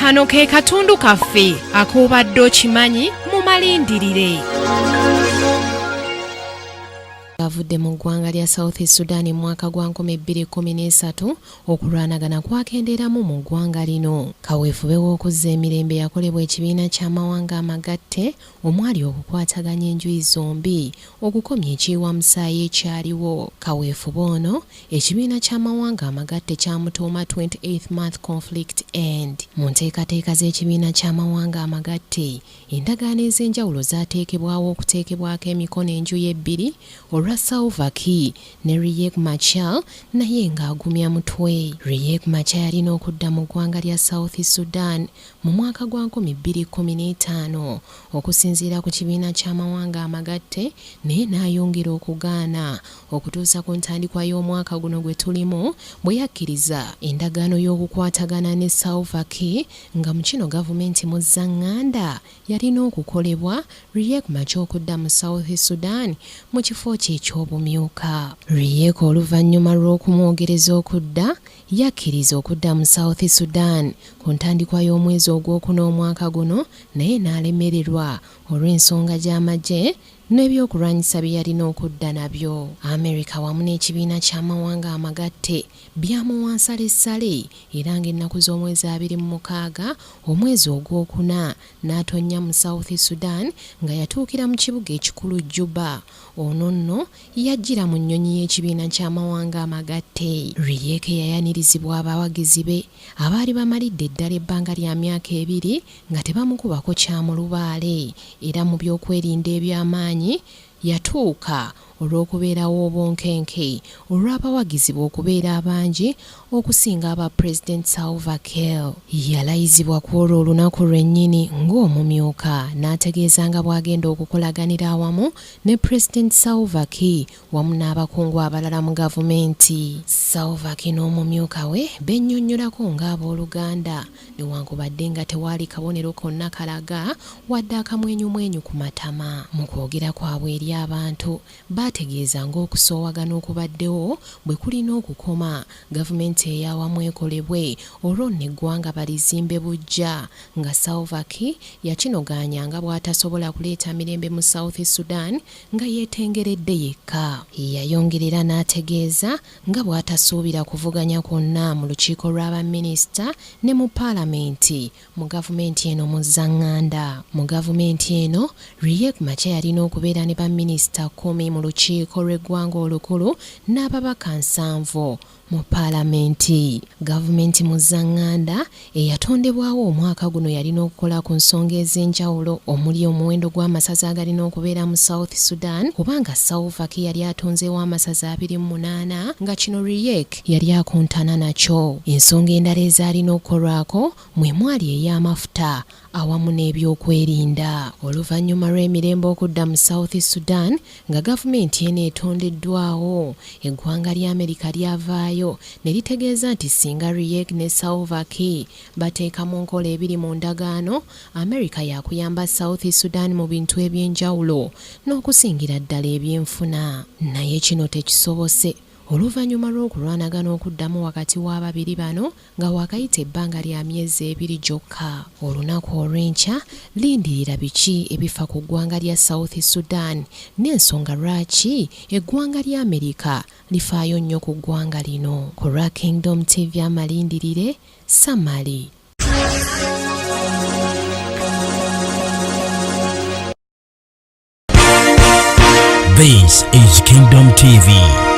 Kano ke katundu kaffe ak'obadde okimanyi mu malindirire. Avudde mu ggwanga lya South Sudan mu mwaka gwa 2013, okulwanagana kwakendeeramu mu ggwanga lino. Kaweefube w'okuzza emirembe yakolebwa ekibiina ky'amawanga amagatte omwali okukwataganya enjuyi zombi okukomya ekiyiwamusaayi ekyaliwo. Kaweefube ono ekibiina ky'amawanga amagatte kyamutuuma 28th Month Conflict End. Mu nteekateeka z'ekibiina ky'amawanga amagatte, endagaano ez'enjawulo zaateekebwawo okuteekebwako emikono enjuyi ebbiri olwa Salva Kiir ne Riek Machar naye ng'agumya mutwe. Riek Machar yalina okudda mu ggwanga lya South Sudan mu mwaka gwa 2015 okusinziira ku kibiina ky'amawanga amagatte naye n'ayongera okugaana okutuusa ku ntandikwa y'omwaka guno gwe tulimu bwe yakkiriza endagaano y'okukwatagana ne Salva Kiir nga mu kino gavumenti muzzanganda yalina okukolebwa Riek Machar okudda mu South Sudan mu kifo kye eky'obumyuka. Riek oluvannyuma lw'okumwogereza okudda, yakkiriza okudda mu South Sudan ku ntandikwa y'omwezi ogwokuna omwaka guno naye n'alemererwa olw'ensonga gy'amagye n'ebyokulwanyisa bye yalina okudda nabyo. America wamu n'ekibiina ky'amawanga amagatte byamuwa nsalessale era ng'ennaku z'omwezi 26 omwezi ogwokuna n'atonnya mu South Sudan nga yatuukira mu kibuga ekikulu Juba. Ono nno yajjira mu nnyonyi y'ekibiina ky'amawanga amagatte. Riek yayanirizibwa abawagizi be abaali bamalidde ddala ebbanga lya myaka ebiri nga tebamukubako kyamulubaale era mu by'okwerinda eby'amaanyi yatuuka olw'okubeerawo obunkenke olw'abawagizi be okubeera abangi okusinga aba Pulezidenti Salva Kiir. Yalayizibwa ku olwo olunaku lwennyini ng'omumyuka n'ategeeza nga bw'agenda okukolaganira awamu ne Pulezidenti Salva Kiir wamu n'abakungu abalala mu gavumenti. Salva Kiir n'omumyuka we bennyonnyolako ng'abooluganda newankubadde nga tewaali kabonero konna kalaga wadde akamwenyumwenyu ku matama. Mu kwogera kwabwe eri abantu, baategeeza ng'okusoowagana okubaddewo bwe kulina okukoma, gavumenti ey'awamu ekolebwe olwo nno eggwanga balizimbe buggya nga Salva Kiir yakinogaanya nga bw'atasobola kuleeta mirembe mu South Sudan nga yeetengeredde yekka. Yayongerera n'ategeeza nga bw'atasuubira kuvuganya kwonna mu lukiiko lwa baminisita ne mu palamenti mu gavumenti eno muzzanganda. Mu gavumenti eno, Riek Machar yalina okubeera ne baminisita kkumi mu lukiiko lw'eggwanga olukulu n'ababaka 70 mu palamenti. Gavumenti muzzanganda eyatondebwawo omwaka guno yalina okukola ku nsonga ez'enjawulo omuli omuwendo gw'amasaza agalina okubeera mu South Sudan kubanga Salva Kiir yali atonzeewo amasaza 28 nga kino Riek yali akontana nakyo. Ensonga endala ezaalina okukolwako mwe mwali ey'amafuta awamu n'ebyokwerinda. Oluvannyuma lw'emirembe okudda mu South Sudan nga gavumenti eno etondeddwawo, eggwanga lya Amerika lyavaayo ne litegeeza nti singa Riek ne Salva Kiir bateeka mu nkola ebiri mu ndagaano, Amerika yaakuyamba South Sudan mu bintu eby'enjawulo n'okusingira ddala ebyenfuna. Naye kino tekisobose oluvannyuma lw'okulwanagana okuddamu wakati w'ababiri bano nga waakayita ebbanga lya myezi ebiri gyokka. Olunaku olw'enkya lindirira biki ebifa ku ggwanga lya South Sudan n'ensonga lwaki eggwanga lya Amerika lifaayo nnyo ku ggwanga lino. Ku lwa Kingdom TV amalindirire, Samali. This is Kingdom TV.